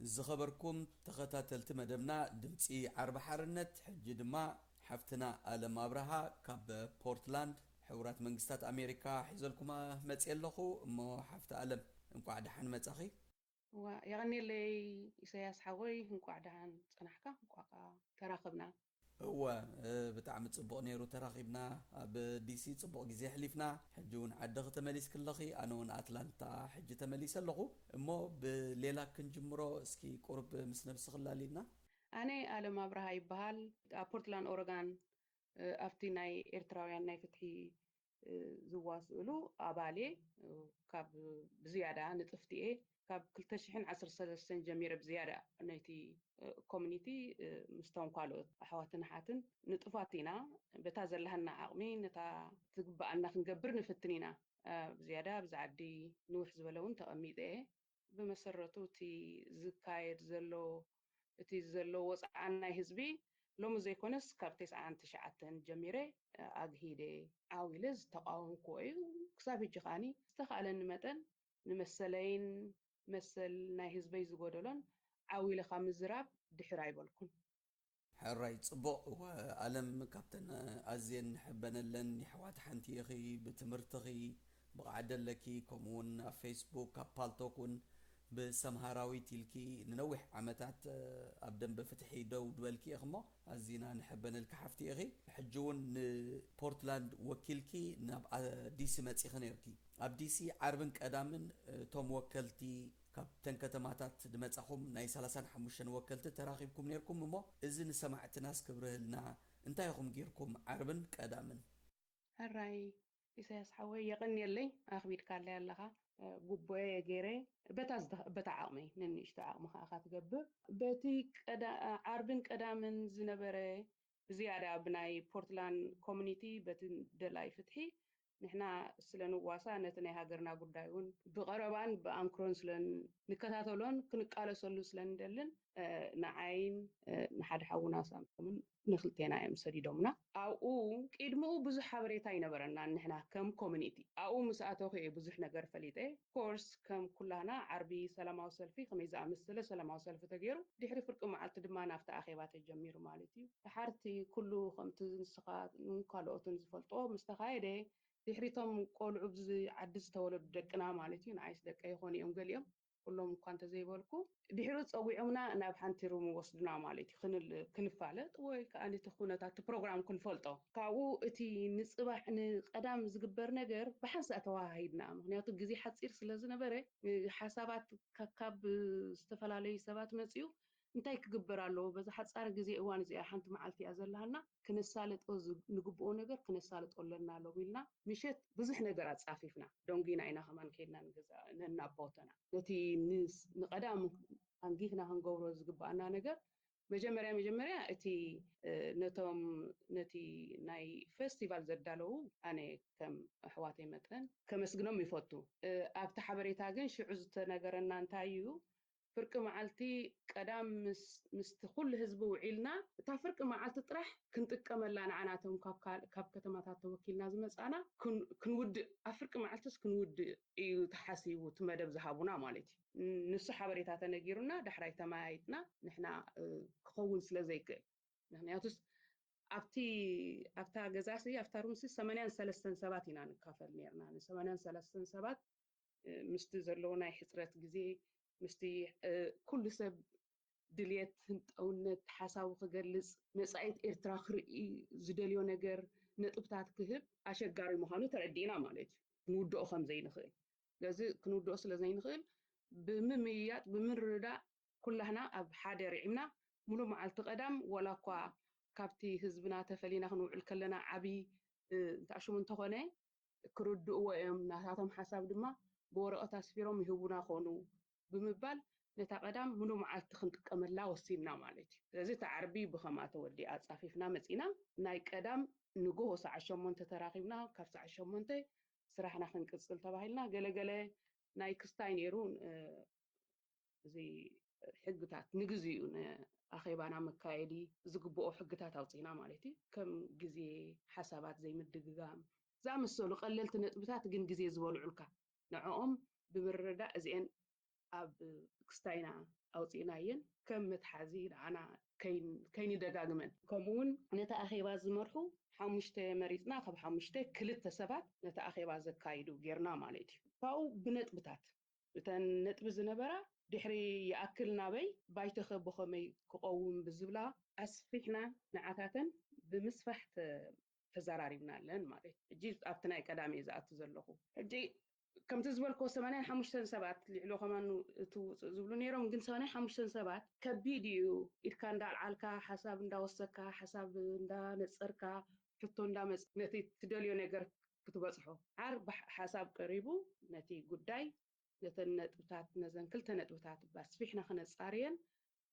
ዝኸበርኩም ተኸታተልቲ መደብና ድምፂ ዓርቢ ሓርነት፣ ሕጂ ድማ ሓፍትና ኣለም ኣብርሃ ካብ ፖርትላንድ ሕቡራት መንግስታት ኣሜሪካ ሒዘልኩማ መፅየ ኣለኹ። እሞ ሓፍቲ ኣለም፣ እንቋዕ ደሓን መጻኺ። ዋ፣ የቐንየለይ ኢሳያስ ሓወይ፣ እንቋዕ ደሓን ጸናሕካ፣ እንቋዕ ከኣ ተራኸብና። እወ፣ እ፣ ብጣዕሚ ጽቡቕ ነይሩ ተራኺብና። ኣብ ዲሲ ጽቡቕ ግዜ ኣሕሊፍና። ሕጂ እውን ዓድኺ ተመሊስኪ ኣለኺ፣ ኣነ እውን ኣትላንታ ሕጂ ተመሊሰ ኣለኹ። እሞ ብሌላ ክንጅምሮ፣ እስኪ ቁሩብ ምስ ነብስኺ ኣላልይና። ኣነ ኣለም ኣብርሃ ይበሃል። ኣብ ፖርትላንድ ኦረጋን፣ እ፣ ኣብቲ ናይ ኤርትራውያን ናይ ፍትሒ፣ እ፣ ዝዋስእሉ ኣባል እየ። እ፣ ካብ ብዝያዳ ንጥፍቲ እየ። ካብ ክልተ ሽሕን ዓሰርተ ሰለስተን ጀሚረ ብዝያዳ ነቲ፣ እ፣ ኮሚኒቲ፣ እ፣ ምስቶም ካልኦት ኣሕዋትን ኣሓትን ንጡፋት ኢና። በታ ዘለሃና ዓቕሚ ነታ ዝግበኣና ክንገብር ንፍትን ኢና። እ፣ ብዝያዳ ኣብዚ ዓዲ ንውሕ ዝበለ እውን ተቐሚጠ እየ። ብመሰረቱ እቲ ዝካየድ ዘሎ፣ እቲ ዘሎ ወጽዓ ናይ ህዝቢ ሎሚ ዘይኮነስ ካብ ተስዓን ትሽዓተን ጀሚረ፣ እ፣ ኣግሂደ ዓው ኢለ ዝተቃወምክዎ እዩ። ክሳብ ሕጂ ከኣኒ ዝተኻእለኒ መጠን ንመሰለይን መሰል ናይ ህዝበይ ዝጎደሎን ዓው ኢለ ካብ ምዝራብ ድሕር ኣይበልኩን። ሕራይ፣ ጽቡቕ። ኣለም፣ ካብተን ኣዝየን ንሕበነለን የሕዋት ሓንቲ ኢኺ። ብትምህርትኺ ብቕዓት ደለኪ፣ ከምኡ እውን ኣብ ፌስቡክ፣ ኣብ ፓልቶክ እውን ብሰምሃራዊት ኢልኪ ንነዊሕ ዓመታት፣ እ፣ ኣብ ደንበ ፍትሒ ደው ድበልኪ ኢኺ እሞ ኣዚና ንሕበነልኪ ሓፍቲ ኢኺ። ሕጂ እውን ንፖርትላንድ ወኪልኪ ናብ፣ ኣ፣ ዲሲ መጺኺ ነይርኪ። ኣብ ዲሲ ዓርብን ቀዳምን፣ እ፣ እቶም ወከልቲ ካብተን ከተማታት ድመጻኹም ናይ ሰላሳን ሓሙሽተን ወከልቲ ተራኺብኩም ነይርኩም እሞ፣ እዚ ንሰማዕትናስ ክብርህልና እንታይ ኢኹም ጌርኩም ዓርብን ቀዳምን? ሕራይ ኢሳያስ ሓወይ፣ የቐንየለይ፣ ኣኽቢድካለይ ኣለኻ። እ፣ ጉቦየ ገይረ በታ ዝተ-፣ በታ ዓቕመይ፣ ነንእሽቶ ዓቕሚ ከኣ ትገብር። በቲ ቀዳ-፣ ዓርብን ቀዳምን ዝነበረ ብዝያዳ ብናይ ፖርትላንድ ኮሚኒቲ በቲ ደላይ ፍትሒ ንሕና ስለ ንዋሳ ነቲ ናይ ሃገርና ጉዳይ እውን ብቐረባን ብኣንክሮን ስለ ንከታተሎን ክንቃለሰሉ ስለ ንደልን፣ እ፣ ንዓይን፣ እ፣ ንሓደ ሓውና ሳምሶምን ንክልቴና እዮም ሰዲዶምና። ኣብኡ ቅድሚኡ ብዙሕ ሓበሬታ ኣይነበረናን ንሕና ከም ኮሚኒቲ። ኣብኡ ምስ ኣተኹ እየ ብዙሕ ነገር ፈሊጠ። ኮርስ ከም ኩላህና ዓርቢ ሰላማዊ ሰልፊ ከመይ ዝኣመሰለ ሰላማዊ ሰልፊ ተገይሩ፣ ድሕሪ ፍርቂ መዓልቲ ድማ ናብቲ ኣኼባ ተጀሚሩ ማለት እዩ። ድሓርቲ ኩሉ ከምቲ ንስኻ ካልኦትን ዝፈልጦ ምስ ተኻየደ፣ ድሕሪቶም ቆልዑ ኣብዚ ዓዲ ዝተወለዱ ደቅና ማለት እዩ፣ ንዓይስ ደቀ ይኾኑ እዮም ገሊኦም፣ ኩሎም እኳ እንተዘይበልኩ፣ ድሕሪ ጸዊዖምና ናብ ሓንቲ ሩም ወስዱና ማለት እዩ፣ ክንል-፣ ክንፋለጥ ወይ ከኣ ነቲ ኩነታት እቲ ፕሮግራም ክንፈልጦ። ካብኡ እቲ ንጽባሕ ንቀዳም ዝግበር ነገር ብሓንሳእ ተወሃሂድና፣ ምኽንያቱ ግዜ ሓጺር ስለ ዝነበረ፣ እ፣ ሓሳባት ከካብ ዝተፈላለዩ ሰባት መጺኡ፣ እንታይ ክግበር ኣለዎ? በዛ ሓጻር ግዜ እዋን እዚኣ ሓንቲ መዓልቲ እያ ዘለሃና፣ ክነሳልጦ ዝ-፣ ንግብኦ ነገር ክነሳልጦ ኣለና ሎም ኢልና ምሸት ብዙሕ ነገር ኣጻፊፍና። ደንጒና ኢና ከማን ከይድና ንገዛ-፣ ነናቦተና። ነቲ ንስ-፣ ንቐዳም ኣንጊህና ክንገብሮ ዝግብኣና ነገር መጀመርያ መጀመርያ እቲ፣ እ፣ ነቶም፣ ነቲ ናይ ፌስቲቫል ዘዳለዉ ኣነ ከም ኣሕዋተይ መጠን ከመስግኖም ይፈቱ። እ፣ ኣብቲ ሓበሬታ ግን ሽዑ ዝተነገረና እንታይ እዩ፣ ፍርቂ መዓልቲ ቀዳም ምስ፣ ምስቲ ኩሉ ህዝቢ ውዒልና፣ እታ ፍርቂ መዓልቲ ጥራሕ ክንጥቀመላ ንዓናቶም ካብ ካል-፣ ካብ ከተማታት ተወኪልና ዝመጻና ክን-፣ ክንውድእ፣ ኣብ ፍርቂ መዓልትስ ክንውድእ እዩ ተሓሲቡ እቲ መደብ ዝሃቡና ማለት እዩ። ንሱ ሓበሬታ ተነጊሩና፣ ዳሕራይ ተመያይጥና፣ ንሕና፣ እ፣ ክኸውን ስለ ዘይክእል። ምኽንያቱስ ኣብቲ፣ ኣብታ ገዛሲ፣ ኣብታ ሩምሲ ሰማንያን ሰለስተን ሰባት ኢና ንካፈል ነይርና። ን ሰማንያን ሰለስተን ሰባት፣ እ፣ ምስቲ ዘለዎ ናይ ሕጽረት ግዜ፣ ምስቲ፣ እ፣ ኩሉ ሰብ ድልየት፣ ህንጠውነት፣ ሓሳቡ ክገልጽ፣ መጻኢት ኤርትራ ክርኢ ዝደልዮ ነገር፣ ነጥብታት ክህብ ኣሸጋሪ ምዃኑ ተረዲእና ማለት እዩ። ክንውድኦ ከም ዘይንኽእል። ስለዚ ክንውድኦ ስለ ዘይንኽእል፣ ብምምይያጥ፣ ብምርዳእ፣ ኩላህና ኣብ ሓደ ርዒምና፣ ሙሉእ መዓልቲ ቀዳም፣ ወላ እኳ ካብቲ ህዝብና ተፈሊና ክንውዕል ከለና ዓቢ፣ እ፣ እንተኣሽሙ እንተኾነ፣ ክርድእዎ እዮም፣ ናታቶም ሓሳብ ድማ ብወረቐት ኣስፊሮም ይህቡና ኾኑ ብምባል፣ ነታ ቀዳም ሙሉእ መዓልቲ ክንጥቀመላ ወሲንና ማለት እዩ። ስለዚ፣ እቲ ዓርቢ ብኸምኣ ተወዲኣ ኣጻፊፍና መጺና። ናይ ቀዳም ንግሆ ሰዓት ሸሞንተ ተራኺብና፣ ካብ ሰዓት ሸሞንተ ስራሕና ክንቅጽል ተባሂልና። ገለገለ ናይ ክስታይ ነይሩ፣ እ፣ እዚ ሕግታት ንግዚኡ ንኣኼባና መካየዲ ዝግብኦ ሕግታት ኣውጺእና ማለት እዩ። ከም ግዜ፣ ሓሳባት ዘይምድግጋም ዝኣመሰሉ ቀለልቲ ነጥብታት ግን ግዜ ዝበልዑልካ፣ ንዕኦም ብምርዳእ እዚኤን ኣብ ክስታይና ኣውፂእናየን ከም መትሓዚ ንዓና ከይንደጋግመን። ከምኡውን ነቲ ኣኼባ ዝመርሑ ሓሙሽተ መሪፅና፣ ካብ ሓሙሽተ ክልተ ሰባት ነቲ ኣኼባ ዘካይዱ ጌርና ማለት እዩ። ካብኡ ብነጥብታት እተን ነጥቢ ዝነበራ ድሕሪ ይኣክል ናበይ፣ ባይቶኸ ብኸመይ ክቐውም ብዝብላ ኣስፊሕና ንዓታተን ብምስፋሕ ተዘራሪብናለን ማለት እዩ። ሕጂ ኣብቲ ናይ ቀዳሚ ዝኣቱ ዘለኹ ሕጂ ከምቲ ዝበልኮ ሰማንያን ሓሙሽተን ሰባት ልዕሎ ከማኑ እቲ ውፅእ ዝብሉ ነይሮም፣ ግን ሰማንያን ሓሙሽተን ሰባት ከቢድ እዩ። ኢድካ እንዳልዓልካ ሓሳብ እንዳወሰካ ሓሳብ እንዳነፀርካ ሕቶ እንዳመፅ ነቲ ትደልዮ ነገር ክትበፅሖ ዓር ሓሳብ ቀሪቡ ነቲ ጉዳይ ነተን ነጥብታት ነዘን ክልተ ነጥብታት ባስፊሕና ክነፃርየን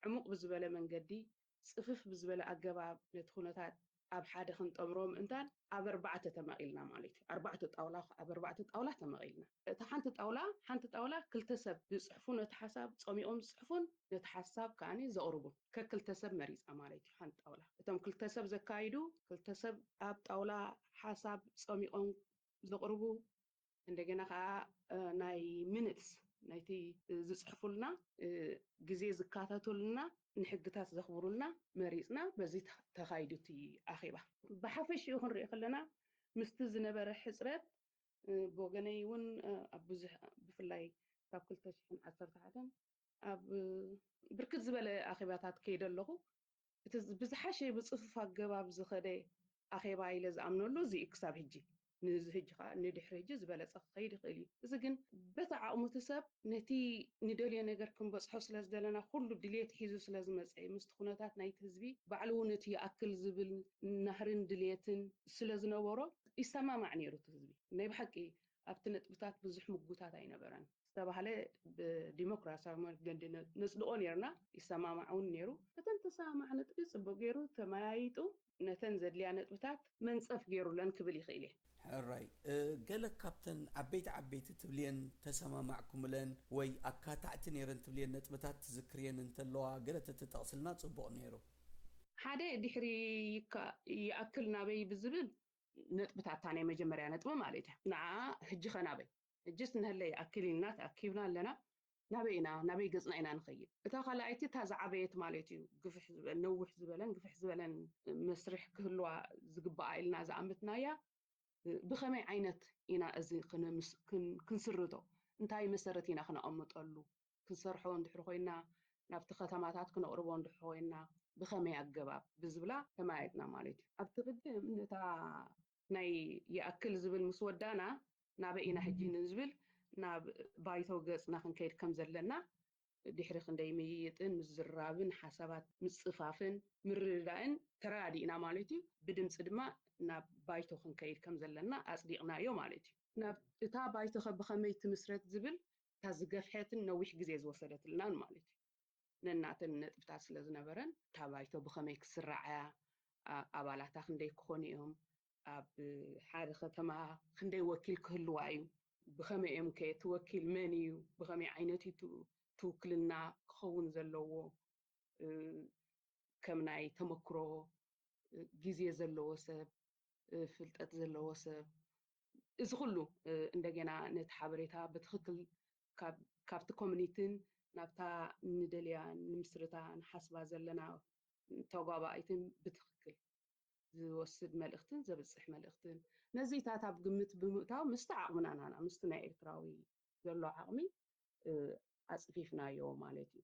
ዕሙቕ ብዝበለ መንገዲ ፅፍፍ ብዝበለ ኣገባብ ነቲ ኩነታት ኣብ ሓደ ክንጠምሮ ምእንታን ኣብ ኣርባዕተ ተመቒልና ማለት እዩ። ኣርባዕተ ጣውላ ኣብ ኣርባዕተ ጣውላ ተመቒልና። እታ ሓንቲ ጣውላ ሓንቲ ጣውላ ክልተ ሰብ ዝፅሕፉ ነቲ ሓሳብ ፀሚቖም ዝፅሕፉን ነቲ ሓሳብ ከዓኒ ዘቕርቡን ከክልተ ሰብ መሪፃ ማለት እዩ። ሓንቲ ጣውላ እቶም ክልተ ሰብ ዘካይዱ ክልተ ሰብ ኣብ ጣውላ ሓሳብ ፀሚቖም ዘቕርቡ እንደገና ከዓ ናይ ሚኒትስ ናይቲ ዝፅሕፉልና ግዜ ዝካተቱልና ንሕግታት ዘኽብሩልና መሪፅና በዚ ተኻይዱ እቲ ኣኼባ። ብሓፈሽኡ ክንሪኦ ከለና ምስቲ ዝነበረ ሕፅረት ብወገነይ እውን ኣብ ብዙሕ ብፍላይ ካብ ክልተ ሽሕን ዓሰርተ ሓደን ኣብ ብርክት ዝበለ ኣኼባታት ከይደ ኣለኹ። እቲ ብዝሓሸ ብፅፉፍ ኣገባብ ዝኸደ ኣኼባ ኢለ ዝኣምነሉ እዚ እዩ ክሳብ ሕጂ። ንዚ ሕጂ ከዓ ንድሕሪ ሕጂ ዝበለፀ ክኸይድ ይኽእል እዩ። እዚ ግን በቲ ዓቕሙ እቲ ሰብ ነቲ ንደልዮ ነገር ክንበፅሖ ስለ ዝደለና ኩሉ ድልየት ሒዙ ስለ ዝመፀ ምስቲ ኩነታት ናይቲ ህዝቢ ባዕሉ እውን እቲ ይኣክል ዝብል ናህርን ድልየትን ስለ ዝነበሮ ይሰማማዕ ነይሩ እቲ ህዝቢ። ናይ ብሓቂ ኣብቲ ነጥብታት ብዙሕ ምጉታት ኣይነበረን። ዝተባህለ ብዲሞክራሲያዊ መንገዲ ነፅድቆ ነርና። ይሰማማዕ እውን ነይሩ። እተን ተሰማማዕ ነጥቢ ፅቡቅ ገይሩ ተመያይጡ ነተን ዘድልያ ነጥብታት መንፀፍ ገይሩለን ክብል ይኽእል እየ። ሕራይ ገለ ካብተን ዓበይቲ ዓበይቲ ትብልየን ተሰማማዕኩምለን ወይ ኣካታዕቲ ነይረን ትብልየን ነጥብታት ትዝክርየን እንተለዋ ገለ ተተጠቕስልና ፅቡቕ ነይሩ። ሓደ ድሕሪ ይኣክል ናበይ ብዝብል ነጥብታታ ናይ መጀመርያ ነጥቢ ማለት እዩ። ንዓ ህጂ ኸናበይ እጅስ ንህለይ ኣክል ኢልና ተኣኪብና ኣለና። ናበይ ኢና ናበይ ገፅና ኢና ንኸይድ? እታ ካልኣይቲ እታ ዝዓበየት ማለት እዩ። ግፍሕ ዝበ- ነውሕ ዝበለን ግፍሕ ዝበለን መስርሕ ክህልዋ ዝግባኣ ኢልና ዝኣመትናያ ብኸመይ ዓይነት ኢና እዚ ክንምስ- ክን- ክንስርቶ እንታይ መሰረት ኢና ክነቐምጠሉ ክንሰርሖ እንድሕር ኮይና ናብቲ ከተማታት ክነቕርቦ እንድሕር ኮይና ብኸመይ ኣገባብ ብዝብላ ተመያየጥና ማለት እዩ። ኣብቲ ቅድም ነታ ናይ ይኣክል ዝብል ምስ ወዳና ናበይ ኢና ሕጂ ንዝብል ናብ ባይቶ ገፅና ክንከይድ ከም ዘለና ድሕሪ ክንደይ ምይይጥን ምዝራብን ሓሳባት ምፅፋፍን ምርድዳእን ተረዳዲእና ማለት እዩ። ብድምፂ ድማ ናብ ባይቶ ክንከይድ ከም ዘለና ኣፅዲቕናዮ ማለት እዩ። ናብ እታ ባይቶ ከ ብኸመይ ትምስረት ዝብል እታ ዝገፍሐትን ነዊሕ ግዜ ዝወሰደትልናን ማለት እዩ። ነናተን ነጥብታት ስለ ዝነበረን እታ ባይቶ ብኸመይ ክስራዓያ ኣባላታ ክንደይ ክኾኑ እዮም ኣብ ሓደ ከተማ ክንደይ ወኪል ክህልዋ እዩ ብኸመይ እዮም ከ እቲ ወኪል መን እዩ ብኸመይ ዓይነት እዩ ትውክልና ክኸውን ዘለዎ ከም ናይ ተመክሮ ግዜ ዘለዎ ሰብ ፍልጠት ዘለዎ ሰብ እዚ ኩሉ እንደገና ነቲ ሓበሬታ ብትኽክል ካብቲ ኮሚኒቲን ናብታ ንደልያ ንምስርታ ንሓስባ ዘለና ተጓባኢትን ብትኽክል ዝወስድ መልእኽትን ዘብፅሕ መልእኽትን ነዚታት ኣብ ግምት ብምእታው ምስቲ ዓቕምና ናና ምስቲ ናይ ኤርትራዊ ዘሎ ዓቕሚ ኣፅፊፍናዮ ማለት እዩ።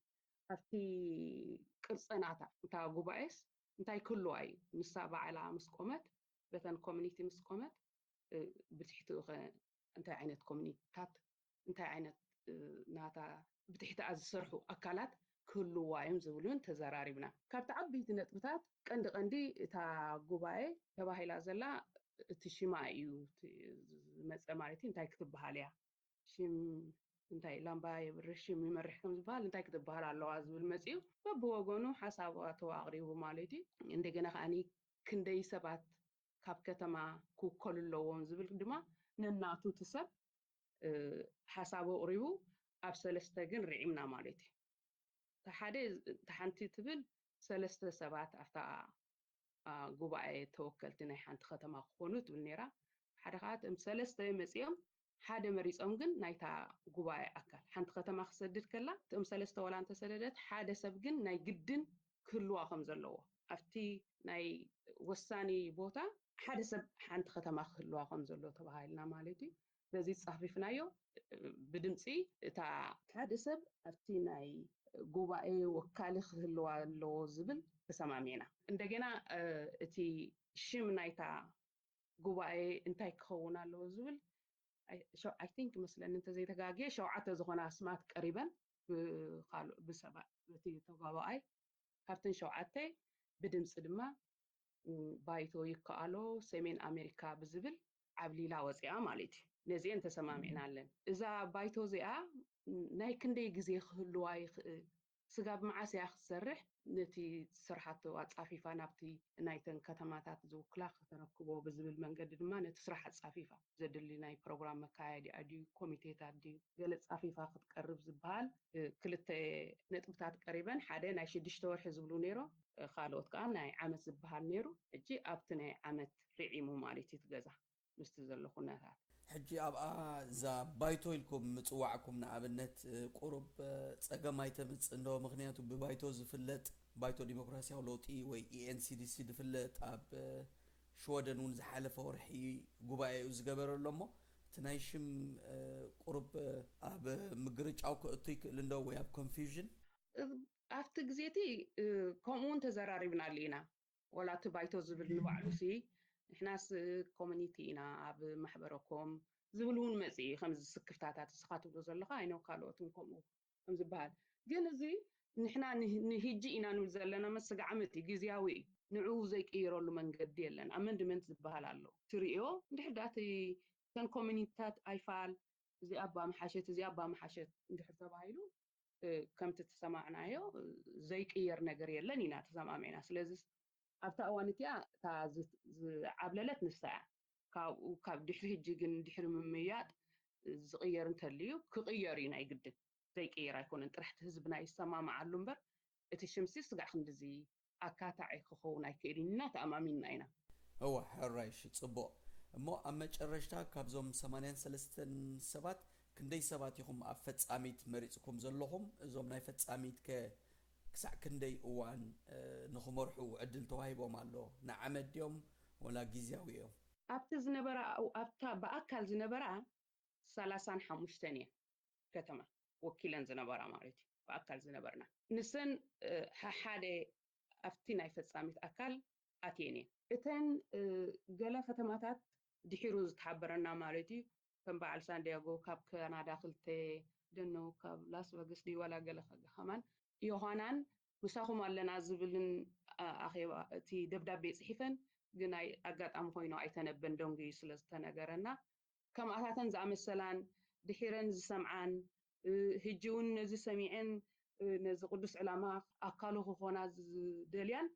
ኣብቲ ቅርፀ ናታ እታ ጉባኤስ እንታይ ክህልዋ እዩ? ንሳ ባዕላ ምስ ቆመት በተን ኮሚኒቲ ምስ ቆመት ብትሕትኡ ከ እንታይ ዓይነት ኮሚኒቲታት እንታይ ዓይነት ናታ ብትሕትኣ ዝሰርሑ ኣካላት ክህልዋ እዮም ዝብል እውን ተዘራሪብና። ካብቲ ዓበይቲ ነጥብታት ቀንዲ ቀንዲ እታ ጉባኤ ተባሂላ ዘላ እቲ ሽማ እዩ ዝመፀ ማለት እዩ። እንታይ ክትበሃል እያ ሽም እንታይ ላምባ የብርህ ሽም ይመርሕ ከም ዝበሃል እንታይ ክትበሃል ኣለዋ ዝብል መፂኡ በብወገኑ ሓሳባቱ ኣቕሪቡ ማለት እዩ። እንደገና ከዓኒ ክንደይ ሰባት ካብ ከተማ ክውከሉ ኣለዎም ዝብል ድማ ነናቱ እቲ ሰብ ሓሳቡ ኣቕሪቡ ኣብ ሰለስተ ግን ርዒምና ማለት እዩ። ሓደ ሓንቲ ትብል ሰለስተ ሰባት ኣብታ ጉባኤ ተወከልቲ ናይ ሓንቲ ከተማ ክኾኑ ትብል ነይራ። ሓደ ከዓ እቶም ሰለስተ መፂኦም ሓደ መሪጾም ግን ናይታ ጉባኤ ኣካል ሓንቲ ከተማ ክሰድድ ከላ እቶም ሰለስተ ዋላ እንተሰደደት ሓደ ሰብ ግን ናይ ግድን ክህልዋ ከም ዘለዎ ኣብቲ ናይ ወሳኒ ቦታ ሓደ ሰብ ሓንቲ ከተማ ክህልዋ ከም ዘሎ ተባሂልና ማለት እዩ። በዚ ጻፊፍናዮ ብድምፂ እታ ሓደ ሰብ ኣብቲ ናይ ጉባኤ ወካሊ ክህልዋ ኣለዎ ዝብል ተሰማሚዕና። እንደገና እቲ ሽም ናይታ ጉባኤ እንታይ ክኸውን ኣለዎ ዝብል I think መስለኒ እንተዘይተጋግየ ሸውዓተ ዝኾና ኣስማት ቀሪበን ብካልእ ብሰባት በቲ ተጋባኣይ ካብተን ሸውዓተ ብድምፂ ድማ ባይቶ ይከኣሎ ሰሜን ኣሜሪካ ብዝብል ዓብሊላ ወፂኣ ማለት እዩ። ነዚአን ተሰማሚዕና ኣለን። እዛ ባይቶ እዚኣ ናይ ክንደይ ግዜ ክህልዋ ይኽእል፣ ስጋብ መዓስ እያ ክትሰርሕ፣ ነቲ ስራሓቶ ኣፃፊፋ ናብቲ ናይተን ከተማታት ዝውክላ ከተረክቦ ብዝብል መንገዲ ድማ ነቲ ስራሕ ኣፃፊፋ ዘድሊ ናይ ፕሮግራም መካየዲ ኣድዩ ኮሚቴታት ድዩ ገለ ፃፊፋ ክትቀርብ ዝበሃል ክልተ ነጥብታት ቀሪበን ሓደ ናይ ሽዱሽተ ወርሒ ዝብሉ ነይሮ ካልኦት ከዓ ናይ ዓመት ዝበሃል ነይሩ። ሕጂ ኣብቲ ናይ ዓመት ርዒሙ ማለት እዩ ትገዛ ምስቲ ዘሎ ኩነታት። ሕጂ ኣብኣ እዛ ባይቶ ኢልኩም ምፅዋዕኩም ንኣብነት ቁሩብ ፀገም ኣይተምፅእ እንዶ? ምክንያቱ ብባይቶ ዝፍለጥ ባይቶ ዲሞክራሲያዊ ለውጢ ወይ ኢኤንሲዲሲ ዝፍለጥ ኣብ ሽወደን እውን ዝሓለፈ ወርሒ ጉባኤኡ ዝገበረ ኣሎ እሞ እቲ ናይ ሽም ቁሩብ ኣብ ምግርጫው ክእቱ ይክእል እንዶ ወይ ኣብ ኮንፊውዥን? ኣብቲ ግዜ እቲ ከምኡ እውን ተዘራሪብናሉ ኢና። ዋላ እቲ ባይቶ ዝብል ንባዕሉ ሲ ንሕናስ ኮሚኒቲ ኢና ኣብ ማሕበረኮም ዝብል እውን መፅኢ ከምዚ ስክፍታታት እስኻ ትብሎ ዘለኻ ኣይነው ካልኦትን ከምኡ ከም ዝበሃል ግን እዚ ንሕና ንህጂ ኢና ንብል ዘለና መስጋዕመት እዩ ግዜያዊ እዩ። ንዕኡ ዘይቅይረሉ መንገዲ የለን። ኣመንድመንት ዝበሃል ኣሎ ትርእዮ እንድሕር ዳኣ እቲ እተን ኮሚኒቲታት ኣይፋል እዚኣ ኣባ መሓሸት እዚኣ ኣባ መሓሸት እንድሕር ተባሂሉ ከምቲ ተሰማዕናዮ ዘይቅየር ነገር የለን ኢና ተሰማሚዕና። ስለዚ ኣብታ እዋን እቲኣ እታ ዝዓብለለት ንሳ እያ። ካብኡ ካብ ድሕሪ ሕጂ ግን ድሕሪ ምምያጥ ዝቕየር እንተልዩ ክቕየር እዩ ናይ ግድን። ዘይቅየር ኣይኮነን ጥራሕ እቲ ህዝብና ይሰማማዓሉ እምበር እቲ ሽምሲ ስጋዕ ክንድዚ ኣካታዒ ክኸውን ኣይክእልን ኢና ተኣማሚንና ኢና። እወ ሕራይሽ ጽቡቕ። እሞ ኣብ መጨረሽታ ካብዞም ሰማንያን ሰለስተን ሰባት ክንደይ ሰባት ኢኹም ኣብ ፈጻሚት መሪጽኩም ዘለኹም? እዞም ናይ ፈጻሚት ከ ክሳዕ ክንደይ እዋን ንኽመርሑ ዕድል ተዋሂቦም ኣሎ? ንዓመት ድዮም ወላ ግዝያዊ እዮም? ኣብቲ ዝነበራ ኣብታ ብኣካል ዝነበራ ሰላሳን ሓሙሽተን እየን ከተማ ወኪለን ዝነበራ ማለት እዩ ብኣካል ዝነበርና ንሰን ሓደ ኣብቲ ናይ ፈጻሚት ኣካል ኣትየን እየን እተን ገለ ከተማታት ድሒሩ ዝተሓበረና ማለት እዩ ከም በዓል ሳንዲያጎ ካብ ካናዳ ክልተ ደነው ካብ ላስ ቨገስ ድዩ ዋላ ገለ ከማን ዮሃናን ምሳኹም ኣለና ዝብልን ኣኼባ እቲ ደብዳቤ ፅሒፈን ግን ኣጋጣሚ ኮይኑ ኣይተነበን ደንጉዩ ስለ ዝተነገረና ከምኣታተን ዝኣመሰላን ድሒረን ዝሰምዓን ህጂ እውን ነዚ ሰሚዐን ነዚ ቅዱስ ዕላማ ኣካሉ ክኾና ዝደልያን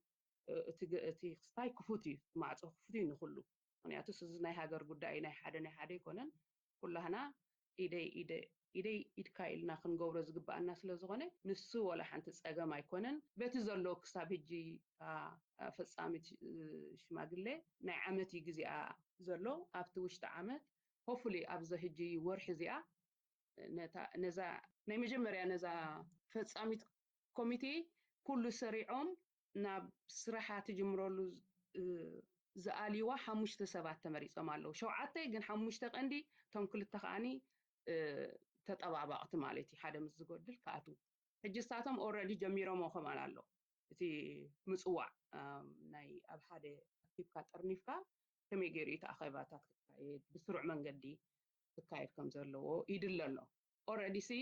እቲ ክስታይ ክፉት እዩ ማዕፆ ክፉት እዩ ንኩሉ ምክንያቱ እዚ ናይ ሃገር ጉዳይ ናይ ሓደ ናይ ሓደ ኣይኮነን ኩላህና ኢደይ ኢደ ኢደይ ኢድካ ኢልና ክንገብሮ ዝግባኣና ስለ ዝኾነ ንሱ ወላ ሓንቲ ፀገም ኣይኮነን በቲ ዘሎ ክሳብ ሕጂ ፈፃሚት ሽማግሌ ናይ ዓመት እዩ ግዜኣ ዘሎ ኣብቲ ውሽጢ ዓመት hopefully ኣብዛ ሕጂ ወርሒ እዚኣ ነዛ ናይ መጀመርያ ነዛ ፈፃሚት ኮሚቴ ኩሉ ሰሪዖም ናብ ስራሓ ትጅምረሉ ዝኣልይዋ ሓሙሽተ ሰባት ተመሪፆም ኣለዉ ሸውዓተ ግን ሓሙሽተ ቀንዲ እቶም ክልተ ከዓኒ ተጠባባቕቲ ማለት እዩ ሓደ ምስ ዝጎድል ክኣትዉ ሕጂ እሳቶም already ጀሚሮሞ ከማን ኣሎ እቲ ምፅዋዕ ናይ ኣብ ሓደ ኣኪብካ ጠርኒፍካ ከመይ ገይሩ እቲ ኣኼባታት ክካየድ ብስሩዕ መንገዲ ክካየድ ከም ዘለዎ ይድለ ኣሎ already ሲ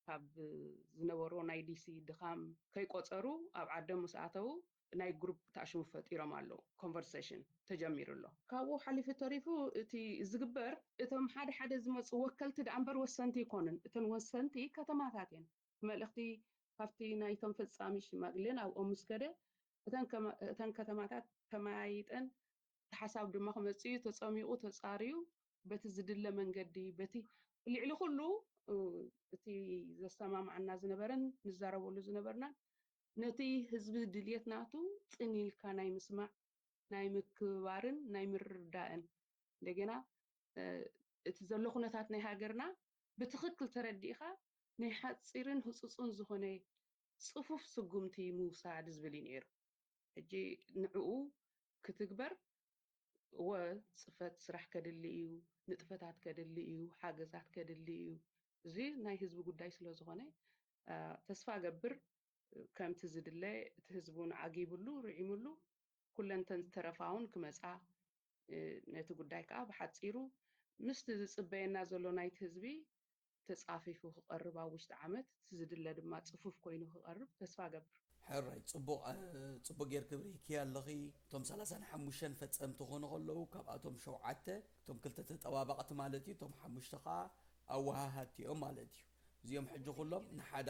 ካብ ዝነበሮ ናይ ዲሲ ድኻም ከይቆፀሩ ኣብ ዓዶም ምስ ኣተዉ ናይ group ታሽሙ ፈጢሮም ኣለዉ conversation ተጀሚሩ ኣሎ ካብኡ ሓሊፉ ተሪፉ እቲ ዝግበር እቶም ሓደ ሓደ ዝመፁ ወከልቲ ደኣ እምበር ወሰንቲ ይኮኑን እተን ወሰንቲ ከተማታት እየን መልእኽቲ ካብቲ ናይቶም ፈፃሚ ሽማግሌ ናብኦም ምስ ከደ እተን ከተማታት ተመያይጠን እቲ ሓሳብ ድማ ክመፅእ እዩ ተፀሚቑ ተፃርዩ በቲ ዝድለ መንገዲ በቲ ልዕሊ ኩሉ እቲ ዘሰማማዓና ዝነበረን ንዛረበሉ ዝነበርናን ነቲ ህዝቢ ድልየት ናቱ ፅን ኢልካ ናይ ምስማዕ ናይ ምክብባርን ናይ ምርዳእን እንደገና እቲ ዘሎ ኩነታት ናይ ሃገርና ብትኽክል ተረዲእኻ ናይ ሓፂርን ህፁፁን ዝኾነ ፅፉፍ ስጉምቲ ምውሳድ ዝብል እዩ ነይሩ። ሕጂ ንዕኡ ክትግበር እወ፣ ፅፈት ስራሕ ከድሊ እዩ፣ ንጥፈታት ከድሊ እዩ፣ ሓገዛት ከድሊ እዩ። እዚ ናይ ህዝቢ ጉዳይ ስለ ዝኾነ ተስፋ ገብር ከምቲ ዝድለ እቲ ህዝቢ እውን ዓጊብሉ ርዒምሉ ኩለንተን ዝተረፋ እውን ክመፃ ነቲ ጉዳይ ከዓ ብሓፂሩ ምስቲ ዝፅበየና ዘሎ ናይቲ ህዝቢ ተፃፊፉ ክቐርብ ኣብ ውሽጢ ዓመት እቲ ዝድለ ድማ ፅፉፍ ኮይኑ ክቐርብ ተስፋ ገብር። ሕራይ ፅቡቕ ፅቡቕ ጌርኪ ብሪኪ ኣለኺ። እቶም ሰላሳን ሓሙሽተን ፈፀምቲ ክኾኑ ከለዉ ካብኣቶም ሸውዓተ እቶም ክልተ ተጠባባቕቲ ማለት እዩ፣ እቶም ሓሙሽተ ከዓ ኣወሃሃድቲ እዮም ማለት እዩ። እዚኦም ሕጂ ኩሎም ንሓዳ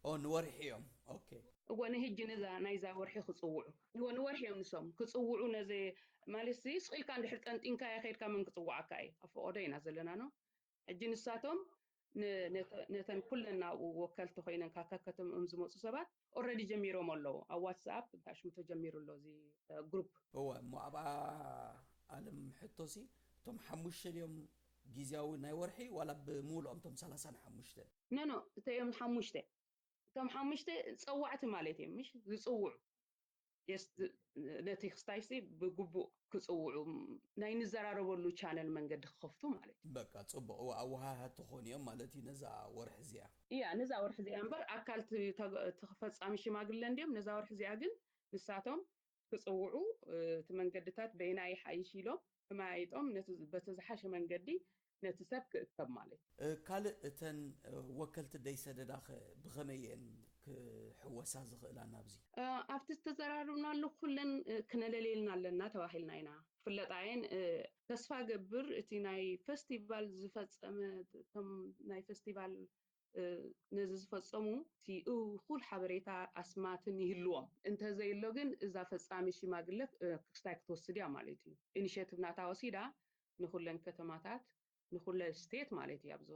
ኦ ንወርሒ እዮም። ኦኬ እወ ንህጂ ነዛ ናይዛ ወርሒ ክፅውዑ እወ ንወርሒ እዮም ንሶም ክፅውዑ ነዚ ማለት ዚ ስቕ ኢልካ እንድሕር ጠንጢንካዮ ከይድካ መን ክፅውዓካ እዩ ኣብ ፈቐዶ ኢና ዘለና ኖ ሕጂ ንሳቶም ነተን ኩለን ናብኡ ወከልቲ ኮይነን ካብ ከከተምኦም ዝመፁ ሰባት ኦረዲ ጀሚሮም ኣለዉ ኣብ ዋትስኣፕ እንታይ ሽሙ ተጀሚሩ ኣሎ እዚ ግሩፕ እወ እሞ ኣብኣ ኣለም ሕቶሲ እቶም ሓሙሽተ ድዮም ግዝያዊ ናይ ወርሒ ዋላ ብምሉኦም እቶም ሰላሳን ሓሙሽተን ኖ ኖ እተዮም ሓሙሽተ እቶም ሓሙሽተ ፀዋዕቲ ማለት እዮም ምሽ ዝፅውዑ ነቲ ክስታይሲ ብግቡእ ክፅውዑ ናይ ንዘራረበሉ ቻነል መንገዲ ክኸፍቱ ማለት እዩ። በቃ ፅቡቕ ኣወሃሃ ትኾን እዮም ማለት እዩ ነዛ ወርሒ እዚኣ። እያ ነዛ ወርሒ እዚኣ እምበር ኣካል ፈፃሚ ሽማግለ እንዲዮም ነዛ ወርሒ እዚኣ ግን ንሳቶም ክፅውዑ እቲ መንገድታት በይናይ ሓይሽ ኢሎም ተመያይጦም በቲ ዝሓሸ መንገዲ ነቲ ሰብ ክእከብ ማለት እዩ። ካልእ እተን ወከልቲ ደይ ሰደዳ ኸ ብኸመይ እየን ክሕወሳ ዝኽእላ ናብዚ? ኣብቲ ዝተዘራርብናሉ ኩለን ክነለልየልና ኣለና ተባሂልና ኢና ክፍለጣ እየን። ተስፋ ገብር እቲ ናይ ፈስቲቫል ዝፈጸመ እቶም ናይ ፈስቲቫል ነዚ ዝፈጸሙ እቲ እኹል ሓበሬታ ኣስማትን ይህልዎም እንተዘይሎ ግን እዛ ፈጻሚ ሽማግለ ክስታይ ክትወስድ እያ ማለት እዩ ኢኒሽቲቭ ናታ ወሲዳ ንኹለን ከተማታት ንኹለ ስቴት ማለት እዩ ኣብዚ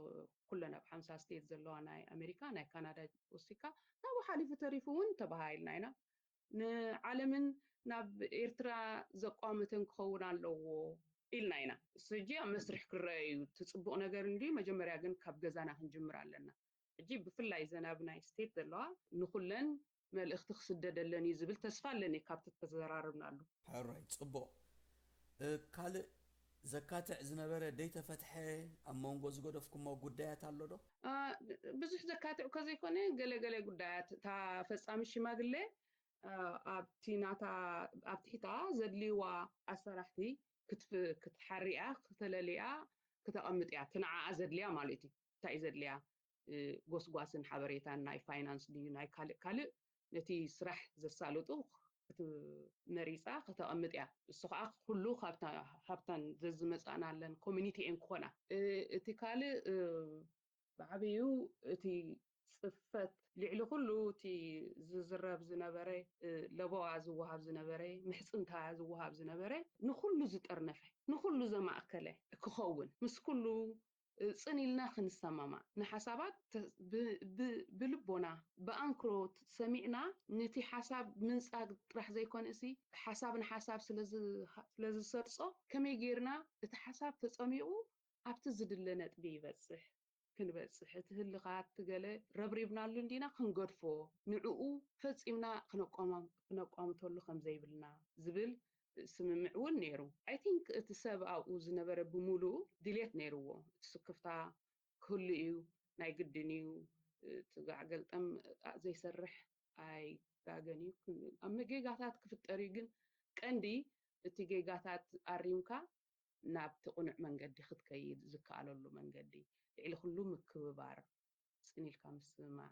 ኩለን ኣብ ሓምሳ ስቴት ዘለዋ ናይ ኣሜሪካ ናይ ካናዳ ወሲካ ካብኡ ሓሊፉ ተሪፉ እውን ተባሃሂልና ኢና ንዓለምን ናብ ኤርትራ ዘቋመተን ክኸውን ኣለዎ ኢልና ኢና። ሕጂ ኣብ መስርሕ ክረአ እዩ። እቲ ፅቡቕ ነገር እንዲ መጀመርያ ግን ካብ ገዛና ክንጅምር ኣለና። ሕጂ ብፍላይ ዘን ኣብ ናይ ስቴት ዘለዋ ንኩለን መልእኽቲ ክስደደለን እዩ ዝብል ተስፋ ኣለኒ ካብቲ ተዘራርብናሉ። ሕራይ ፅቡቕ። ካልእ ዘካትዕ ዝነበረ ደይተፈትሐ ኣብ መንጎ ዝገደፍኩሞ ጉዳያት ኣሎ ዶ? ብዙሕ ዘካትዕ ከዘይኮነ ገለገለ ጉዳያት እታ ፈፃሚ ሽማግሌ ኣብቲ ናታ ኣብ ትሕታ ዘድልይዋ ኣሰራሕቲ ክትሓርያ ክተለልያ ክተቐምጥ እያ እቲ ንዓኣ ዘድልያ ማለት እዩ እንታይ እዩ ዘድልያ ጎስጓስን ሓበሬታን ናይ ፋይናንስ ድዩ ናይ ካልእ ካልእ ነቲ ስራሕ ዘሳልጡ መሪፃ ከተቐምጥ እያ እሱ ከዓ ኩሉ ካብተን ዘዝመፃእናለን ኮሚኒቲ እየን ክኾና እቲ ካልእ ብዓብዩ እቲ ፅፈት ልዕሊ ኩሉ እቲ ዝዝረብ ዝነበረ ለበዋ ዝወሃብ ዝነበረ ምሕፅንታ ዝወሃብ ዝነበረ ንኩሉ ዝጠርነፈ ንኩሉ ዘማእከለ ክኸውን ምስ ኩሉ ፅን ኢልና ክንሰማማዕ ንሓሳባት ብልቦና ብኣንክሮት ሰሚዕና ነቲ ሓሳብ ምንፃግ ጥራሕ ዘይኮነ እሲ ሓሳብ ንሓሳብ ስለዝሰርፆ ከመይ ገይርና እቲ ሓሳብ ተፀሚቑ ኣብቲ ዝድለ ነጥቢ ይበፅሕ ክንበፅሕ እቲ ህልኻት ገለ ረብሪብናሉ እንዲና ክንገድፎ ንዕኡ ፈፂምና ክነቋምተሉ ከምዘይብልና ዝብል ስምምዕ እውን ነይሩ። I think እቲ ሰብ ኣብኡ ዝነበረ ብምሉኡ ድሌት ነይርዎ። እቲ ስክፍታ ክህሉ እዩ፣ ናይ ግድን እዩ። እቲ ጋዕ ገልጠም ዘይሰርሕ ኣይጋገን እዩ። ኣብ ጌጋታት ክፍጠር እዩ፣ ግን ቀንዲ እቲ ጌጋታት ኣሪምካ ናብቲ ቅኑዕ መንገዲ ክትከይድ ዝከኣለሉ መንገዲ ልዕሊ ኩሉ ምክብባር፣ ፅን ኢልካ ምስምማዕ፣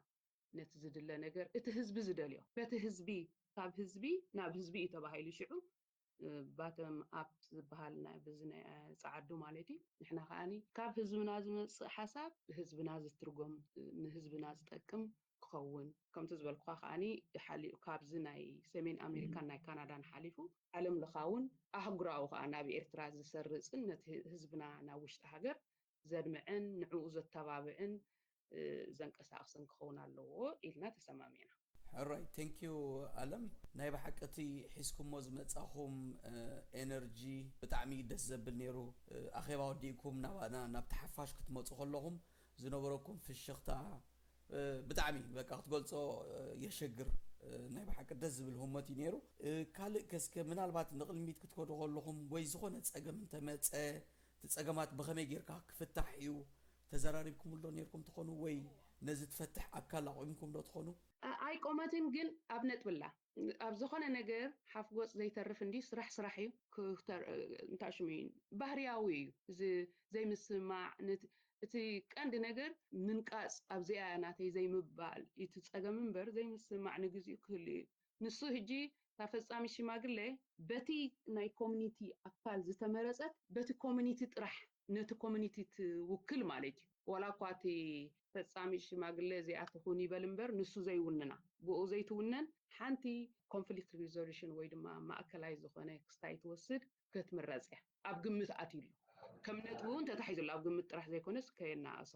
ነቲ ዝድለ ነገር እቲ ህዝቢ ዝደልዮ በቲ ህዝቢ ካብ ህዝቢ ናብ ህዝቢ እዩ ተባሂሉ ሽዑ ባተም ኣፕ ዝበሃል በዚ ናይ ፀዓዱ ማለት እዩ ንሕና ከዓኒ ካብ ህዝብና ዝመፅእ ሓሳብ ብህዝብና ዝትርጎም ንህዝብና ዝጠቅም ክኸውን ከምቲ ዝበልኩካ ከዓኒ ሓሊኡ ካብዚ ናይ ሰሜን ኣሜሪካን ናይ ካናዳን ሓሊፉ ዓለም ለኻውን ኣህጉራዊ ከዓ ናብ ኤርትራ ዝሰርፅን ነቲ ህዝብና ናብ ውሽጢ ሃገር ዘድምዕን ንዕኡ ዘተባብዕን ዘንቀሳቕስን ክኸውን ኣለዎ ኢልና ተሰማሚዕና። ሕራይ፣ thank you ኣለም። ናይ ብሓቂ እቲ ሒዝኩሞ ዝመጻኹም ኤነርጂ ብጣዕሚ ደስ ዘብል ነይሩ። ኣኼባ ወዲእኩም ናባና ናብቲ ሓፋሽ ክትመጹ ከለኹም ዝነበረኩም ፍሽኽታ ብጣዕሚ በቃ ክትገልጾ የሸግር። ናይ ብሓቂ ደስ ዝብል ህሞት እዩ ነይሩ። ካልእ ከስከ ምናልባት ንቕልሚት ክትከዱ ከለኹም ወይ ዝኾነ ጸገም እንተመጸ እቲ ጸገማት ብኸመይ ጌርካ ክፍታሕ እዩ ተዘራሪብኩም ኣሎ ነርኩም ትኾኑ ወይ ነዚ ትፈትሕ ኣካል ኣቑምኩም ዶ ትኾኑ? ኣይቆመትን፣ ግን ኣብ ነጥብላ ኣብ ዝኾነ ነገር ሓፍ ጎፅ ዘይተርፍ እንዲ ስራሕ ስራሕ እዩ። እንታይ ሽሙ እዩ፣ ባህርያዊ እዩ። እዚ ዘይምስማዕ እቲ ቀንዲ ነገር ምንቃፅ ኣብዚኣ ናተይ ዘይምባል እቲ ፀገም እምበር ዘይምስማዕ ንግዚኡ ክህሉ እዩ። ንሱ ህጂ እታ ፈፃሚ ሽማግሌ በቲ ናይ ኮሚኒቲ ኣካል ዝተመረፀት በቲ ኮሚኒቲ ጥራሕ ነቲ ኮሚኒቲ ትውክል ማለት እዩ። ዋላ እኳ እቲ ፈፃሚ ሽማግሌ እዚኣ ትኹን ይበል እምበር ንሱ ዘይውንና ብኡ ዘይትውነን ሓንቲ ኮንፍሊክት ሪዞሉሽን ወይ ድማ ማእከላይ ዝኾነ ክስታይ ትወስድ ክትምረፅ እያ። ኣብ ግምት ኣትዩ ኣሎ። ከም ነጥቢ እውን ተታሒዙ ኣሎ። ኣብ ግምት ጥራሕ ዘይኮነስ ከየናእሶ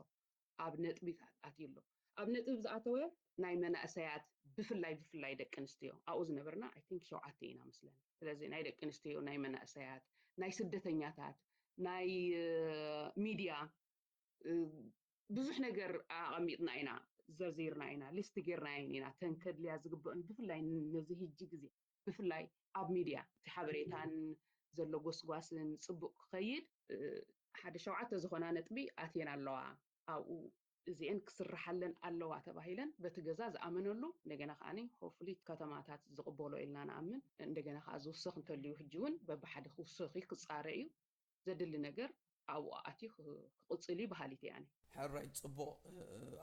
ኣብ ነጥቢ ኣትዩ ኣሎ። ኣብ ነጥቢ ዝኣተወ ናይ መናእሰያት ብፍላይ ብፍላይ ደቂ ኣንስትዮ ኣብኡ ዝነበርና I think ሸውዓተ ኢና መስለኒ። ስለዚ ናይ ደቂ ኣንስትዮ ናይ መናእሰያት ናይ ስደተኛታት ናይ ሚድያ ብዙሕ ነገር ኣቐሚጥና ኢና፣ ዘርዚርና ኢና፣ ሊስት ጌርና ኢና። ተን ከድልያ ዝግበእን ብፍላይ ነዚ ህጂ ግዜ ብፍላይ ኣብ ሚድያ እቲ ሓበሬታን ዘሎ ጎስጓስን ፅቡቅ ክኸይድ ሓደ ሸውዓተ ዝኾና ነጥቢ ኣትየን ኣለዋ። ኣብኡ እዚአን ክስርሓለን ኣለዋ ተባሂለን በቲ ገዛ ዝኣመነሉ እንደገና ከዓ ሆፍሊ ከተማታት ዝቕበሎ ኢልና ንኣምን። እንደገና ከዓ ዝውሰኽ እንተልዩ ህጂ እውን በብሓደ ክውሰኽ እዩ፣ ክፃረ እዩ። ዘድሊ ነገር ኣብኡ ኣትዩ ክቕፅል እዩ በሃሊት እየ ኣነ። ሕራይ፣ ፅቡቕ።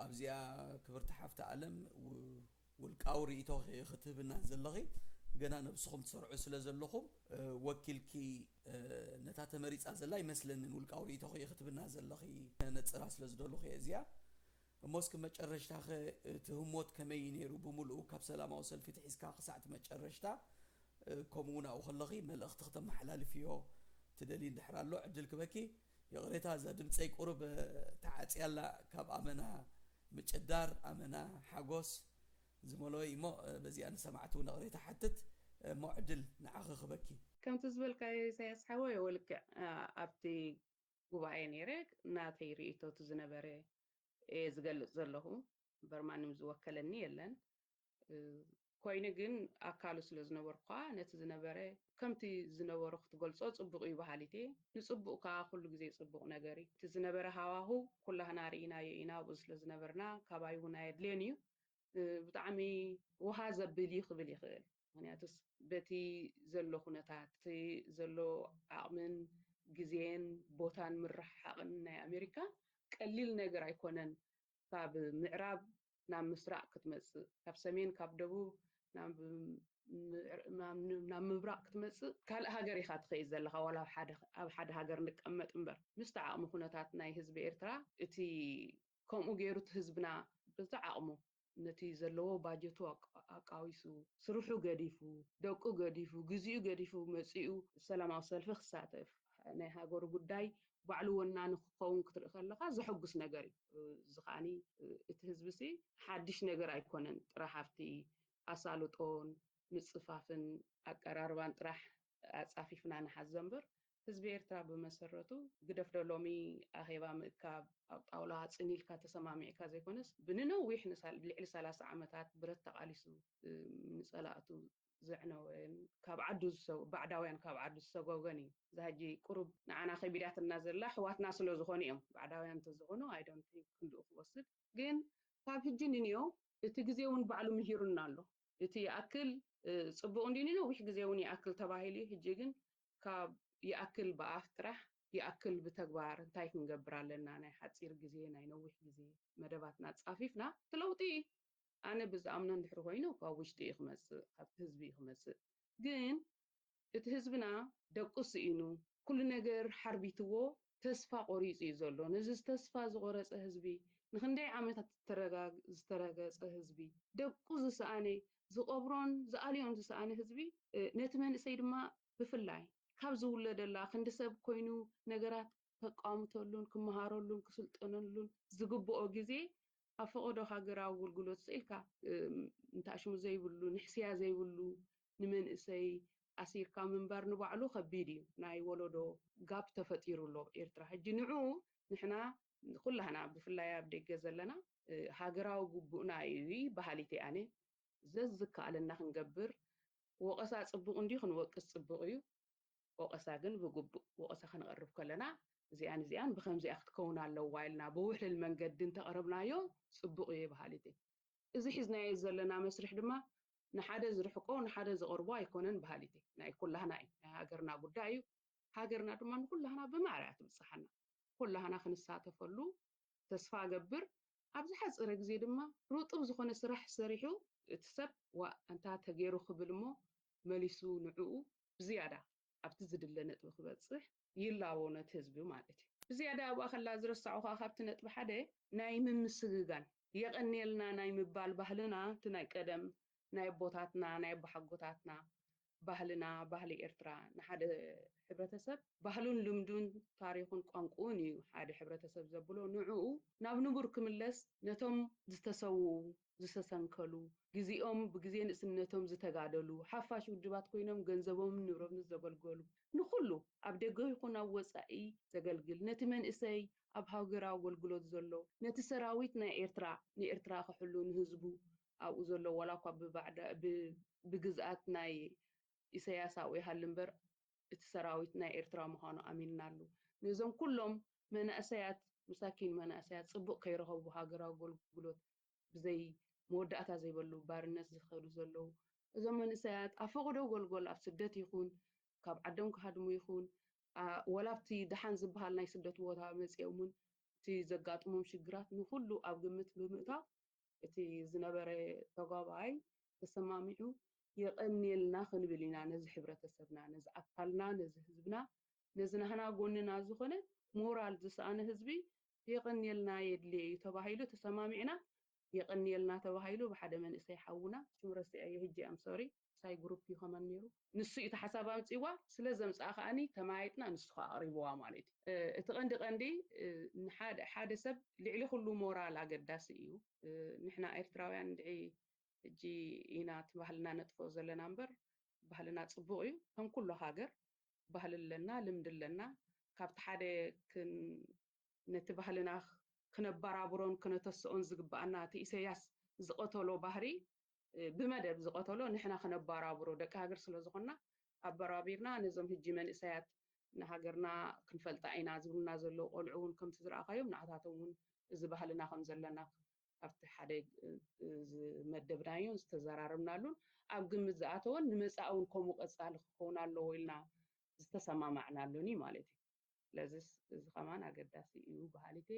ኣብዚኣ ክብርቲ ሓፍቲ ኣለም ውልቃዊ ርእይቶኺ ክትህብና ዘለኺ፣ ገና ነብስኹም ትሰርዑ ስለ ዘለኹም ወኪልኪ ነታ ተመሪፃ ዘላ ኣይመስለንን። ውልቃዊ ርእይቶኺ ክትህብና ዘለኺ ነፅራ ስለ ዝደለኹ እየ እዚኣ። እሞ እስኪ መጨረሽታኸ እቲ ህሞት ከመይ እዩ ነይሩ? ብምልኡ ካብ ሰላማዊ ሰልፊ ትሒዝካ ክሳዕ እቲ መጨረሽታ ከምኡ እውን ኣብኡ ከለኺ መልእኽቲ ክተመሓላልፍዮ ትደሊ እንድሕር ኣሎ ዕድል ክበኪ። ይቕሬታ፣ እዛ ድምፀይ ቁሩብ ተዓፅያ ኣላ፣ ካብ ኣመና ምጭዳር፣ ኣመና ሓጎስ ዝመልኦ እዩ። እሞ በዚኣ ንሰማዕቲ እውን ይቕሬታ ሓትት። እሞ ዕድል ንዓኺ ክበኪ። ከምቲ ዝበልካዮ ኢሳያስ ሓወይ፣ ወልክዕ ኣብቲ ጉባኤ ነይረ፣ ናተይ ርእይቶ እቲ ዝነበረ እየ ዝገልፅ ዘለኹ። እምበር ማንም ዝወከለኒ የለን። ኮይኑ ግን ኣካሉ ስለ ዝነበርኩ ከዓ ነቲ ዝነበረ ከምቲ ዝነበሮ ክትገልፆ ፅቡቕ እዩ በሃሊት እየ። ንፅቡቕ ከዓ ኩሉ ግዜ ፅቡቕ ነገር እዩ። እቲ ዝነበረ ሃዋሁ ኩላህና ርኢናዮ ኢና፣ ኣብኡ ስለ ዝነበርና ካባይ እውን ኣየድልዮን እዩ። ብጣዕሚ ውሃ ዘብል እዩ ክብል ይኽእል። ምክንያቱስ በቲ ዘሎ ኩነታት፣ እቲ ዘሎ ዓቕምን ግዜን ቦታን ምርሕሓቕን ናይ ኣሜሪካ ቀሊል ነገር ኣይኮነን። ካብ ምዕራብ ናብ ምስራቕ ክትመፅእ፣ ካብ ሰሜን ካብ ደቡብ ናብ ምብራቕ ክትመፅእ ካልእ ሃገር ኢኻ ትኸይድ ዘለኻ፣ ዋላ ኣብ ሓደ ሃገር ንቀመጥ እምበር። ምስቲ ዓቕሚ ኩነታት ናይ ህዝቢ ኤርትራ እቲ ከምኡ ገይሩ እቲ ህዝብና በዚ ዓቕሙ ነቲ ዘለዎ ባጀቱ ኣቃዊሱ፣ ስርሑ ገዲፉ፣ ደቁ ገዲፉ፣ ግዚኡ ገዲፉ መፂኡ ሰላማዊ ሰልፊ ክሳተፍ፣ ናይ ሃገሩ ጉዳይ ባዕሉ ወናኒ ክኸውን ክትርኢ ከለኻ ዘሐጉስ ነገር እዩ። እዚ ከዓኒ እቲ ህዝቢ ሲ ሓድሽ ነገር ኣይኮነን። ጥራሕ ኣብቲ ኣሳልጦን ምፅፋፍን ኣቀራርባን ጥራሕ ኣፃፊፍና ንሓዞ እምበር ህዝቢ ኤርትራ ብመሰረቱ ግደፍ ዶ ሎሚ ኣኼባ ምእካብ ኣብ ጣውላ ፅን ኢልካ ተሰማሚዕካ ዘይኮነስ ብንነዊሕ ልዕሊ ሰላሳ ዓመታት ብረት ተቃሊሱ ንፀላእቱ ዘዕነወን ካብ ዓዱ ባዕዳውያን ካብ ዓዱ ዝሰጎገን እዩ። እዛ ሕጂ ቁሩብ ንዓና ከቢዳትና ዘላ ኣሕዋትና ስለ ዝኾኑ እዮም። ባዕዳውያን እንተዝኾኑ I don't think ክንድኡ ክወስድ ግን ካብ ሕጂ ንንዮ እቲ ግዜ እውን ባዕሉ ምሂሩና ኣሎ። እቲ ይኣክል ፅቡቕ እንዲ ንነዊሕ ግዜ እውን ይኣክል ተባሂሉ እዩ። ሕጂ ግን ካብ ይኣክል ብኣፍ ጥራሕ ይኣክል ብተግባር እንታይ ክንገብር ኣለና? ናይ ሓፂር ግዜ ናይ ነዊሕ ግዜ መደባትና ፃፊፍና እቲ ለውጢ ኣነ ብዝኣምኖ እንድሕር ኮይኑ ካብ ውሽጢ እዩ ክመፅእ፣ ካብቲ ህዝቢ እዩ ክመፅእ። ግን እቲ ህዝብና ደቁ ስኢኑ ኩሉ ነገር ሓርቢትዎ ተስፋ ቆሪፁ እዩ ዘሎ። ነዚ ተስፋ ዝቆረፀ ህዝቢ፣ ንክንደይ ዓመታት ዝተረገፀ ህዝቢ፣ ደቁ ዝሰኣነ፣ ዝቐብሮን ዝኣልዮን ዝሰኣነ ህዝቢ፣ ነቲ መንእሰይ ድማ ብፍላይ ካብ ዝውለደላ ክንዲ ሰብ ኮይኑ ነገራት ከቃምተሉን ክመሃረሉን ክስልጠነሉን ዝግብኦ ግዜ ኣብ ፈቐዶ ሃገራዊ ኣገልግሎት ስኢልካ እንታሽሙ ዘይብሉ ንሕስያ ዘይብሉ ንመንእሰይ ኣሲርካ ምንባር ንባዕሉ ከቢድ እዩ። ናይ ወለዶ ጋፕ ተፈጢሩ ኣሎ ኤርትራ ሕጂ። ንዑ ንሕና ኩላህና ብፍላይ ኣብ ደገ ዘለና ሃገራዊ ግቡእና እዩ በሃሊት ኣነ። ዘዝከኣለና ክንገብር፣ ወቐሳ ጽቡቕ እንዲ ክንወቅስ ጽቡቕ እዩ። ወቐሳ ግን ብግቡእ ወቐሳ ክንቐርብ ከለና እዚኣን እዚኣን ብከምዚኣ ክትከውን ኣለዋ ኢልና ብውሕልል መንገዲ እንተቐረብናዮ ጽቡቕ እየ በሃሊት። እዚ ሒዝናዮ ዘለና መስርሕ ድማ ንሓደ ዝርሕቆ ንሓደ ዝቐርቦ ኣይኮነን በሃሊት። ናይ ኩላህና እዩ፣ ናይ ሃገርና ጉዳይ እዩ። ሃገርና ድማ ንኩላህና ብማዕረ እያ ትብጽሓና። ኩላህና ክንሳተፈሉ ተስፋ እገብር። ኣብ ዝሓጸረ ግዜ ድማ ርጡብ ዝኾነ ስራሕ ሰሪሑ እቲ ሰብ ዋእ ኣንታ ተገይሩ ክብል እሞ መሊሱ ንዕኡ ብዝያዳ ኣብቲ ዝድለ ነጥቢ ክበጽሕ ይላቦ ነቲ ህዝቢ ማለት እዩ። ብዝያዳ ኣብኣ ከላ ዝረሳዕኹ ካብቲ ነጥቢ ሓደ ናይ ምምስግጋን የቐንየልና ናይ ምባል ባህልና እቲ ናይ ቀደም ናይ ኣቦታትና ናይ ኣቦሓጎታትና ባህልና ባህሊ ኤርትራ ንሓደ ሕብረተሰብ ባህሉን ልምዱን ታሪኹን ቋንቁኡን እዩ ሓደ ሕብረተሰብ ዘብሎ። ንዕኡ ናብ ንቡር ክምለስ ነቶም ዝተሰውኡ ዝተሰንከሉ ግዜኦም ብግዜ ንእስነቶም ዝተጋደሉ ሓፋሽ ውድባት ኮይኖም ገንዘቦምን ንብረትን ዘገልገሉ ንኹሉ ኣብ ደገ ይኹን ኣብ ወፃኢ ዘገልግል ነቲ መንእሰይ ኣብ ሃገራዊ ኣገልግሎት ዘሎ ነቲ ሰራዊት ናይ ኤርትራ ንኤርትራ ክሕሉ ንህዝቡ ኣብኡ ዘሎ ዋላ እኳ ብባዕዳ ብግዝኣት ናይ ኢሰያስ ኣብኡ ይሃሉ እምበር እቲ ሰራዊት ናይ ኤርትራ ምዃኑ ኣሚንናሉ። ነዞም ኩሎም መናእሰያት ምሳኪን መናእሰያት ጽቡቕ ከይረኸቡ ሃገራዊ ኣገልግሎት ብዘይ መወዳእታ ዘይበሉ ባርነት ዝኸዱ ዘለዉ እዞም መንእሰያት ኣብ ፈቕዶ ጎልጎል ኣብ ስደት ይኹን ካብ ዓዶም ክሃድሙ ይኹን ወላ ኣብቲ ደሓን ዝበሃል ናይ ስደት ቦታ መጺኦም እውን እቲ ዘጋጥሞም ሽግራት ንኹሉ ኣብ ግምት ብምእታው እቲ ዝነበረ ተጓባኣይ ተሰማሚዑ የቐንየልና ክንብል ኢና ነዚ ሕብረተሰብና ነዚ ኣካልና ነዚ ህዝብና ነዚ ናህና ጎንና ዝኾነ ሞራል ዝሰኣነ ህዝቢ የቐንየልና የድልየ እዩ ተባሂሉ ተሰማሚዕና የቐንየልና ተባሂሉ ብሓደ መንእሰይ ሓውና ሽሙ ረሲዐዮ ሕጂ ኣም ሶሪ ሳይ ግሩፕ እዩ ከመን ነይሩ ንሱ እዩ ተሓሳብ ኣምፅዋ ስለ ዘምፅኣ ከዓኒ ተማያይጥና ንሱ ከዓ ኣቕሪብዋ ማለት እዩ እቲ ቀንዲ ቀንዲ ሓደ ሰብ ልዕሊ ኩሉ ሞራል ኣገዳሲ እዩ ንሕና ኤርትራውያን እንድዒ ሕጂ ኢና እቲ ባህልና ነጥፍኦ ዘለና እምበር ባህልና ፅቡቕ እዩ ከም ኩሉ ሃገር ባህሊ ኣለና ልምዲ ኣለና ካብቲ ሓደ ነቲ ባህልና ክነባራብሮን ክነተስኦን ዝግባኣና እቲ ኢሰያስ ዝቐተሎ ባህሪ ብመደብ ዝቐተሎ ንሕና ክነባራብሮ ደቂ ሃገር ስለ ዝኾንና ኣበራቢርና ነዞም ሕጂ መንእሰያት ንሃገርና ክንፈልጣ ኢና ዝብሉና ዘለዉ ቆልዑ እውን ከምቲ ዝረኣኻዮም ንዓታቶም እውን እዚ ባህልና ከም ዘለና ኣብቲ ሓደ ዝመደብናዮን ዝተዘራረብናሉን ኣብ ግምት ዝኣተወን ንመፃእ እውን ከምኡ ቀፃሊ ክኸውን ኣለዎ ኢልና ዝተሰማማዕናሉን እዩ ማለት እዩ ስለዚ እዚ ከማን ኣገዳሲ እዩ በሃሊት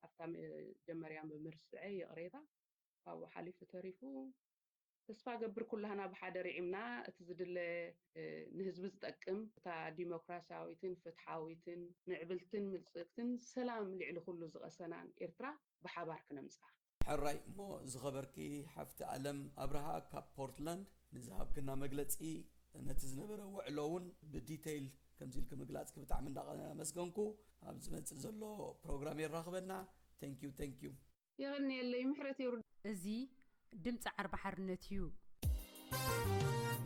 ኣብታ መጀመርያ ብምርስዐ ይቕሬታ ካብኡ ሓሊፉ ተሪፉ ተስፋ ገብር ኩላህና ብሓደ ርዒምና እቲ ዝድለ ንህዝቢ ዝጠቅም እታ ዲሞክራሲያዊትን ፍትሓዊትን ምዕብልትን ምልፅግትን ሰላም ልዕሊ ኩሉ ዝቐሰናን ኤርትራ ብሓባር ክነምፅኣ ሕራይ እሞ ዝኸበርኪ ሓፍቲ ኣለም ኣብርሃ ካብ ፖርትላንድ ንዝሃብክና መግለፂ ነቲ ዝነበረ ውዕሎ እውን ብዲተይል ከምዚ ኢልኪ ምግላፅኪ ብጣዕሚ እንዳመስገንኩ ኣብ ዝመፅእ ዘሎ ፕሮግራም የራኽበና thank you thank you የቐንየለይ ምሕረት የውርድ እዚ ድምፂ ዓርቢ ሓርነት እዩ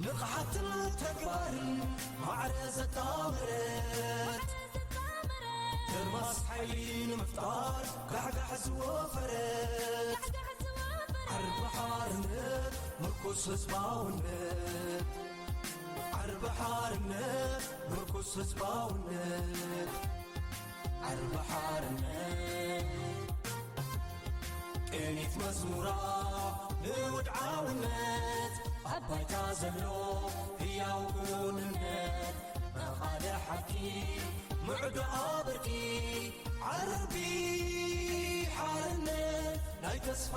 ንቕሓትን ተግባርን ማዕረ ዘጣመረት ድርማስ ሓይሊ ንምፍጣር ጋሕጋሕ ዝወፈረት ዓርቢ ሓርነት ምርኩስ ህዝባውነት ዓርቢ ሓርነት ምርኩስ ህዝባውነት ዓርቢ ሓርነት ቅኒት መዝሙራ ንውድዓውነት ኣብ ባይታ ዘሎ ህያው ክውንነት መኻደ ሓቂ ምዕዶ ኣብርቂ ዓርቢ ሓርነት ናይ ተስፋ